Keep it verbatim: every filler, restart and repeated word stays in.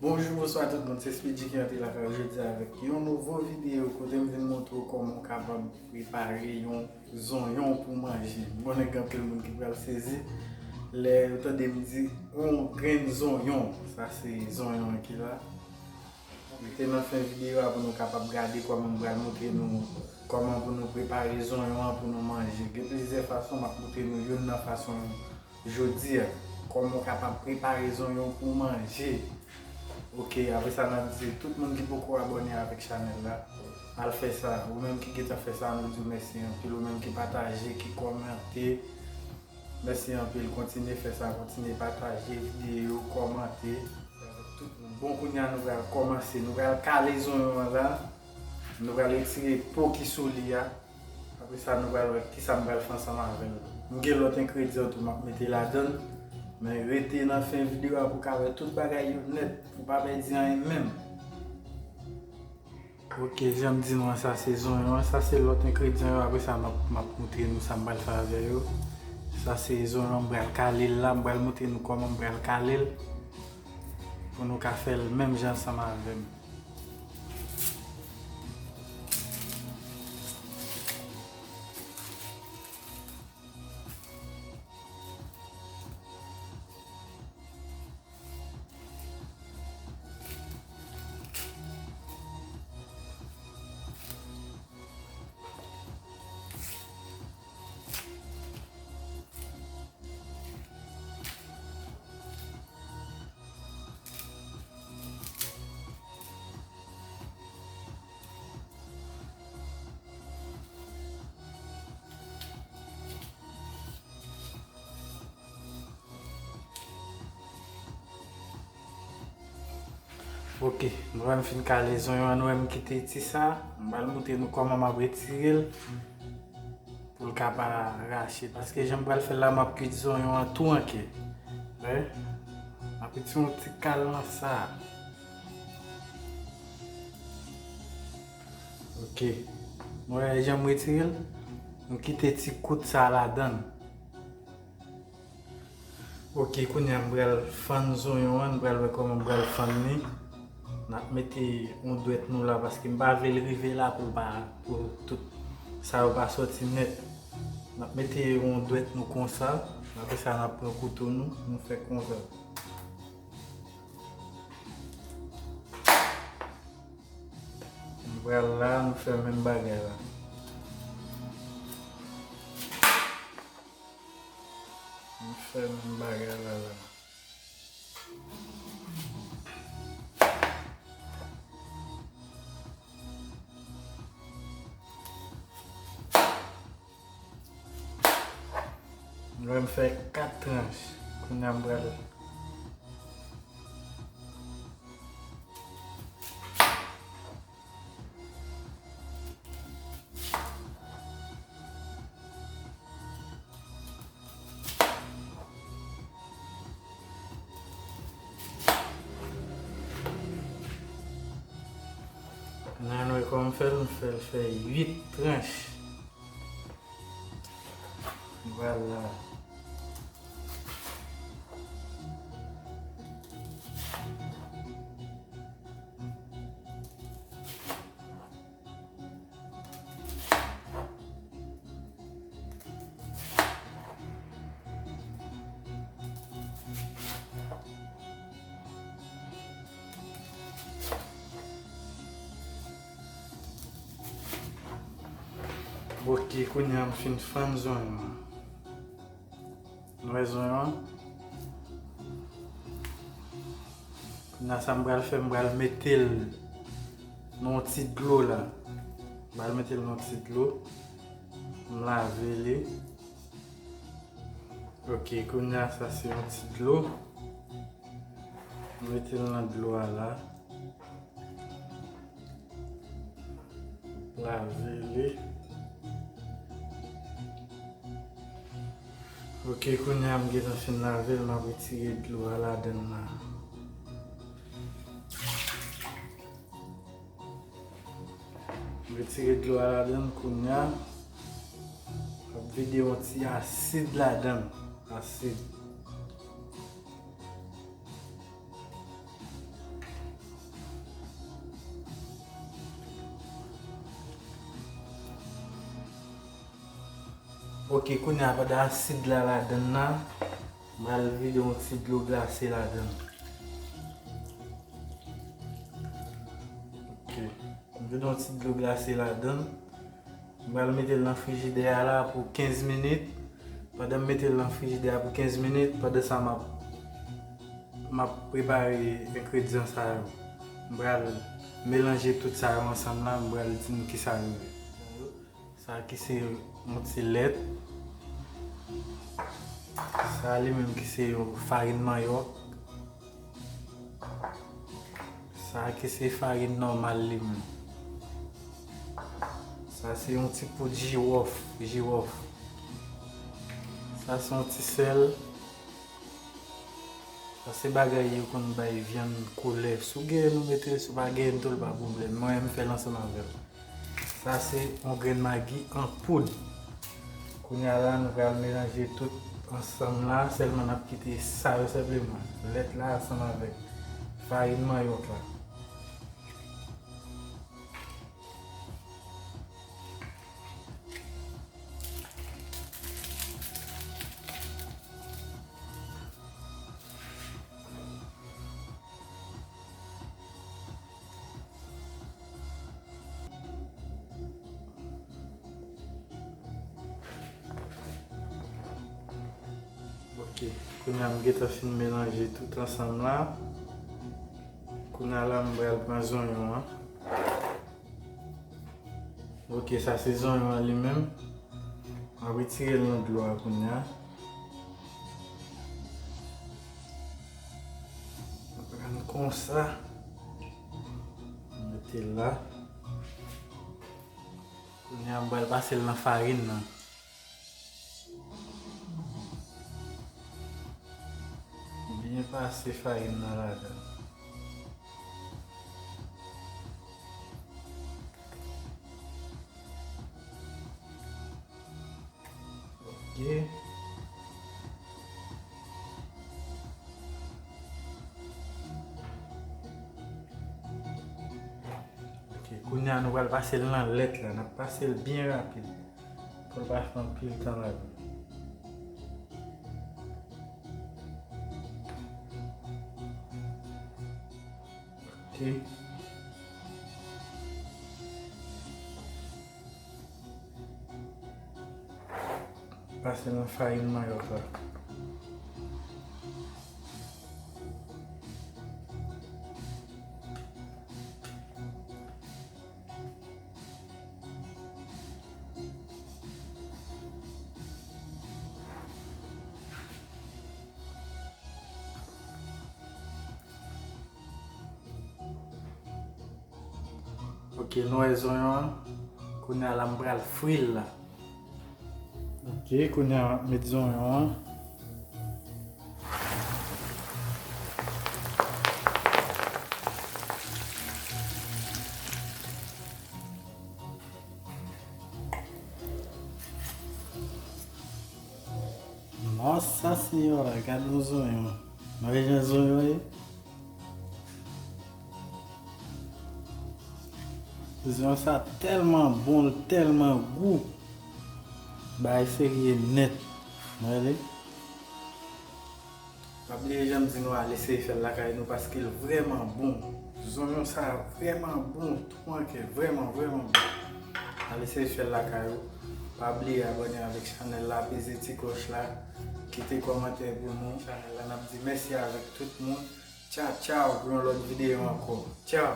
Bonjou, bonswa tout moun, se Speedy ki antre lakay ou jodi a avèk yon nouvo videyo kote m vin montre w kòman w kapab prepare yon zonyon pou manje. M konnen gen anpil moun ki pral sezi lè yo tande m di yon grenn zonyon. Sa se zonyon an ki la. Rete nan fen videyo a pou nou kapab gade kòman m pral montre nou kòman pou nou prepare zonyon an pou nou manje. Gen plizyè fason, m ap montre nou youn nan fason yo jodi a, kòman w kapab prepare zonyon pou manje. Ok, apre sa, n ap di tout moun ki poko abòne avèk chanèl la, al fè sa. Ou menm ki gentan fè sa, nou di w mèsi anpil. Ou menm ki pataje, ki kòmante, mèsi anpil. Kontinye fè sa, kontinye pataje videyo, kòmante. Bon, kounye a nou pral kòmanse. Nou pral kale zonyon an la. Nou pral retire po ki sou li a. Apre sa, nou pral wè kisa m pral fè ansanm avè l. M gen lòt engredyan tou m ap mete ladan l. Men rete nan fen videyo a pou w ka wè tout bagay yo nèt, pou w pa pèdi anyen menm. Ok, jan m di nou an, sa se zonyon an, sa se lòt engredyan yo. Apre sa, m ap, m ap montre nou sa m pral fè avè yo. Sa se zonyon, m pral kale l la, m pral montre nou kòman m pral kale l pou nou ka fè l menm jan ansanm avè m. Ok, nou wè m fin kale zonyon an, nou wè m kite ti sa. M pral montre nou kòman m ap retire l pou l ka pa rache. Paske jan m pral fè l la, m ap kwit zonyon an tou an kè. Wè? M ap retire yon ti kal nan sa. Ok. Nou wè jan m retire l? M kite ti kout sa ladan l. Ok, kounye a m pral fann zonyon an, nou pral wè kòman m pral fann li. N ap mete yon dwèt nou la, paske m pa vle l rive la pou l pa, pou tout sa yo pa sòti nèt. N ap mete yon dwèt nou konsa, apre sa n ap pran kouto nou, nou fè konsa. Nou pral la, nou fè menm bagay la. Nou fè menm bagay la la. Mwen m fè kat tranch. Kounye a m pral Nan wè kòman m fè l, m fè l fè uit tranch. Vwala. Ok, kounye a m fin fann zonyon an. Nou wè zonyon an? Kounye a sa m pral fè, m pral mete l nan yon ti dlo la. M pral mete l nan yon ti dlo. M lave li. Ok, kounye a sa se yon ti dlo. M mete l nan dlo a la. Lave li. Ok, kounye a m gentan fin lave l, m ap retire dlo a ladan l la. M retire dlo a ladan l kounye a. M ap vide yon ti asid ladan l. Asid. Ok, kounye a pandan asid la ladann nan, m pral vide yon ti dlo glase ladann. Ok, m vide yon ti dlo glase ladann. M pral mete l nan frijidè a la pou kenz minit. Pandan m mete l nan frijidè a pou kenz minit, pandan sa m ap, m ap prepare engredyan sa yo. M pral melanje tout sa yo ansanm la, m pral di nou kisa yo ye. Sa ki se yon ti lèt. Sa li menm ki se yon farin manyòk. Sa ki se farin nòmal li menm. Sa se yon ti poud jiwòf, jiwòf. Sa se yon ti sèl. Sa se bagay yo konn bay vyann koulè. Si w genyen, nou mete l, si w pa genyen tou, l pa pwoblèm. Mwen, m fè l ansanm avè l. Sa se yon grenn magi an poud. Kounye a la, nou pral melanje tout ansanm la, sèlman n ap kite sa yo senpleman. Lèt la ansanm avèk farin manyòk la. Ok, kounye a m gentan fin melanje tout ansanm la. Kounye a la m pral pran zonyon an. Ok, sa se zonyon an li menm. M ap retire l nan dlo a kounye a. Pran konsa. Mete l la. Kounye a, m pral pase l nan farin nan. Byen pase farin nan ladan. Ok. Ok, kounye a nou pral pase l nan lèt la. N ap pase l byen rapid. Pou l pa fè anpil tan ladan. Ok. Pase nan farin manyòk la. Ok, nou wè zonyon an. Kounye a la, m pral fri l la. Ok, kounye a, m ap met zonyon an. Nossa Senhora, gade yon zonyon. Nou wè jan zonyon ye? Zonyon sa tèlman bon, l tèlman gou. Bagay serye nèt. Nou wè li? Pa bliye jan m di nou al eseye fè l lakay nou paske l vrèman bon. Zonyon sa vrèman bon, twankè, vrèman, vrèman bon. Al eseye fè l lakay ou. Pa bliye abòne avèk chanèl la, peze ti klòch la, kite kòmantè pou nou. Chanèl la, n ap di mèsi avèk tout moun. Tchaw, tchaw, pou yon lòt videyo ankò. Tchaw!